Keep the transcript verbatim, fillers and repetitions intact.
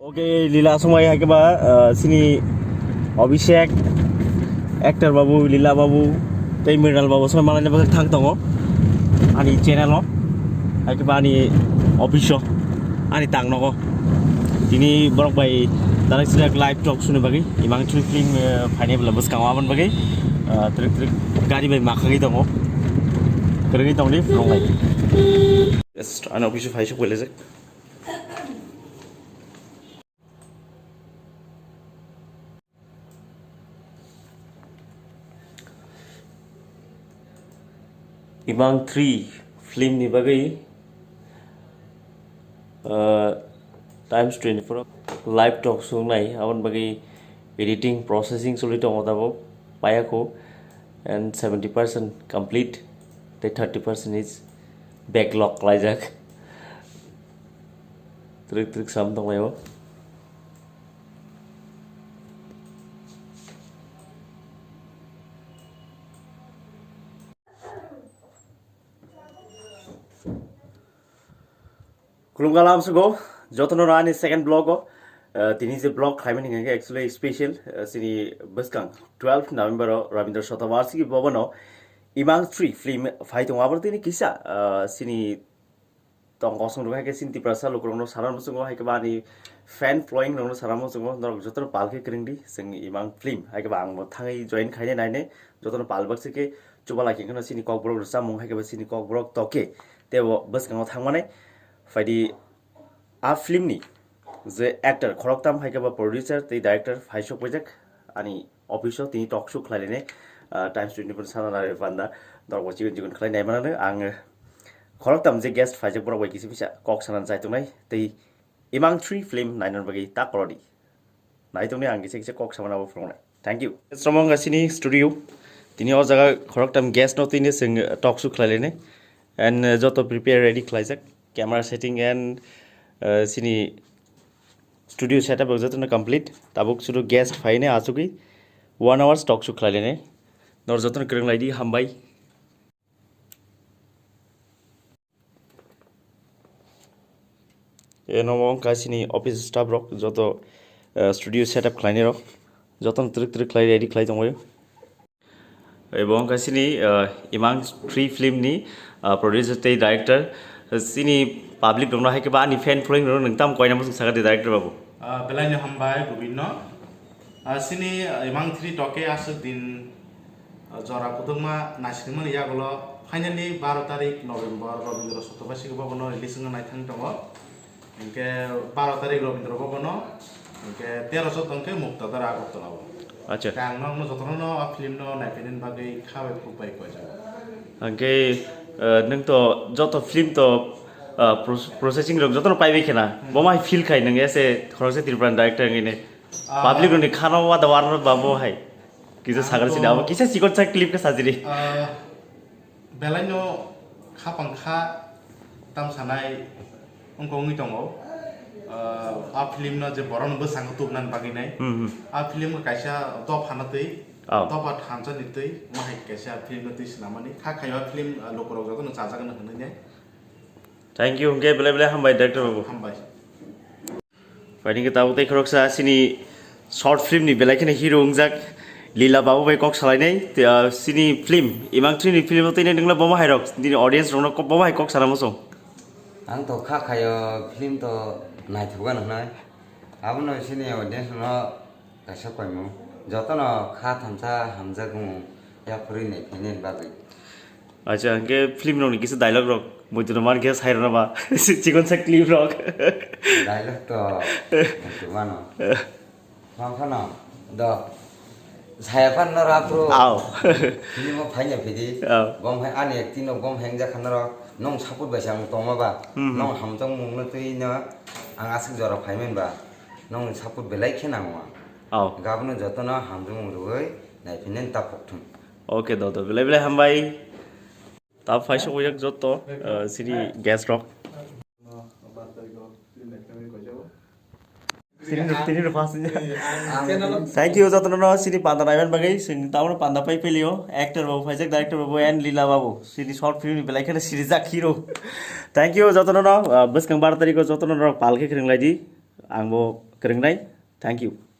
Okay, Lila aswk mai hai khe ba, uh, chini Abhishek, actor babu, Lila babu, tei Mrinal babu aswk mai malai ni bagwi thang tongo ani channel o, hai khe ba ani office o, ani tang nogo. Tini borok bai direct direct live talk suni bagwi, Imang three film, uh, phainai bwla bwskango aboni bagwi, uh, twrwk twrwk gari bai makhagwi tongo, kwrwngwi tongdi phunuk lai. Yes, ani office o phai sok bwlajak. Imang three film ni bagwi, uh, Times twenty-four live talk sung nai, aboni bagwi editing processing choli tongo tabuk, payakho, and seventy percent complete, tei thirty percent is backlog laijak. Twrwk twrwk sam tonglaio. Khulumkha lamsugo, jotono ani second vlog o, uh, tini je vlog khlaimani hingkha khe actually special, uh, chini bwskang twelve November o Rabindra Shatabarshiki Bhavan o Imang three film phai tongo, abo tini kisa, uh, chini tong kosong rok hai khe chini Tiprasa lukurokno sana muchungo, hai khe ba ani fan following rokno sana muchungo, norok jotono pal khe kwrwng di chwng Imang film, hai khe ba ang bo thangwi join khainai nainai, jotono pal baksa khe chubalai khe kheno chini kokborok rwchapmung, hai khe ba chini kokborok toke teibo bwskango thangmani. Phaidi a film ni je actor khoroktham hai khe ba producer tei director phai sok paijak ani office o tini talk show khlai lainai, ah, Times twenty-four sana nai panda norok bo chikon chikon khlai nai mano ang khoroktham je guest phaijak borok bai kisa kisa kok sana chai tongnai tei Imang three film naina bagwi ta kolodi. Nai tongni ang kisa kisa kok samana bo phunuknai. Thank you. Sromong ga sini studio. Tini o jaga khoroktham guest no tini sing talk show khlai lainai. And, uh, joto prepare ready khlaijak. Camera setting and, uh, sini studio setup rok jotono complete. Tabuk sudu guest phaine achugwi one hours talk show khlai lainai. Nor jotono kwrwng laidi, hambai. Eno wngkha chini office staff rok joto, eh, studio setup khlainai rok jotono twrwk twrwk khlai ready khlai tongbaio. Ebo wngkha chini, eh, Imang three film ni, eh, producer tei director. Chini public rokno hai khe ba ani fan following rok nwng tamo koina muchung sakha di director babu. Ah, belai no hambai Gobind no. Ah, chini, ah, Imang three toke aswk din, ah, jora kwbangma naisingmani yagulo finally baro tarik November Rabindra Shatabarshiki Bhavan o release wngna naithang tongo. Hinkhe baro tarik Rabindra Bhavan o, hinkhe tero choudo hinkhe Muktadhara Agartala o. Acha. Hinkhe ang nokno jotono no a film no naiphainani bagwi kha bai khuk bai koijak. Hinkhe, eh, nwng to joto film to, eh, pro-, processing rok jotono paibai khena. Hmm. Bo mai feel khai nwng ese khoroksa Tripura ni director wngwi ne. Ah. Public rokni khano wada warna ba bo hai. Kisa sagar sini abo kisa sikon sa clip khe sajiri. Ah, belai no khapang kha tam sanai wngkha wngwi tongo. Ah, a film no je borok no bwskango tubunani bagwi nai. Hmm, hmm. A film no kaisa dopha no twi, oh, dopha thansa ni twi, mahai kaisa film no twi swnamani. Kha khayo a film, ah, lukurok jotono chajakno hwnwi nai. Thank you, hwnkhe belai belai hambai director babu. Hambai. Phaini khe tabuk tei khoroksa chini short film ni belai kheno hero wngjak Lila babu bai kok salainai. Tei, ah, chini film Imang three ni film o tini nwngla bomo hai rok nini audience rokno kok-, bomo hai kok sana muchung. Ang to kha khayo film to naithok gano hwnwi. Abono chini audience no kaisa koimung. Jotono kha thansa hamjakmung yaphurwi naiphainani bagwi. Acha, hwnkhe film rokni kisa dialogue rok muitu rok man khe sai rwna ba chikon sa clip rok. Dialogue to muitu mano. Mang phano do saya phan no ra pro. Aw. Film o phaina phidi. Aw. Bom hai ani acting no bom hengja khan ro nong support bai sa ang tongma ba. Hmm, hmm. Nong hamjak mung no twi no ang aswk jora phaimen ba. Nong support belai khe nango ang. Aw. Gabno jotono hamjak mung rwui naiphainani ta pokthung. Okay do do belai belai hambai. Ta phai sok yak joto, eh, sini guest rok. Sini rok, sini rok pas. Thank you joto no sini panda naiman bagwi, sini tamu panda pai pelio, actor babu phaijak, director babu and Lila babu. Sini short film ni belai kheno sirijak hero. Thank you joto no, eh, bwskang bar tarikh o joto no rok pal khe khring lai di. Ang bo kwrwngnai. Thank you.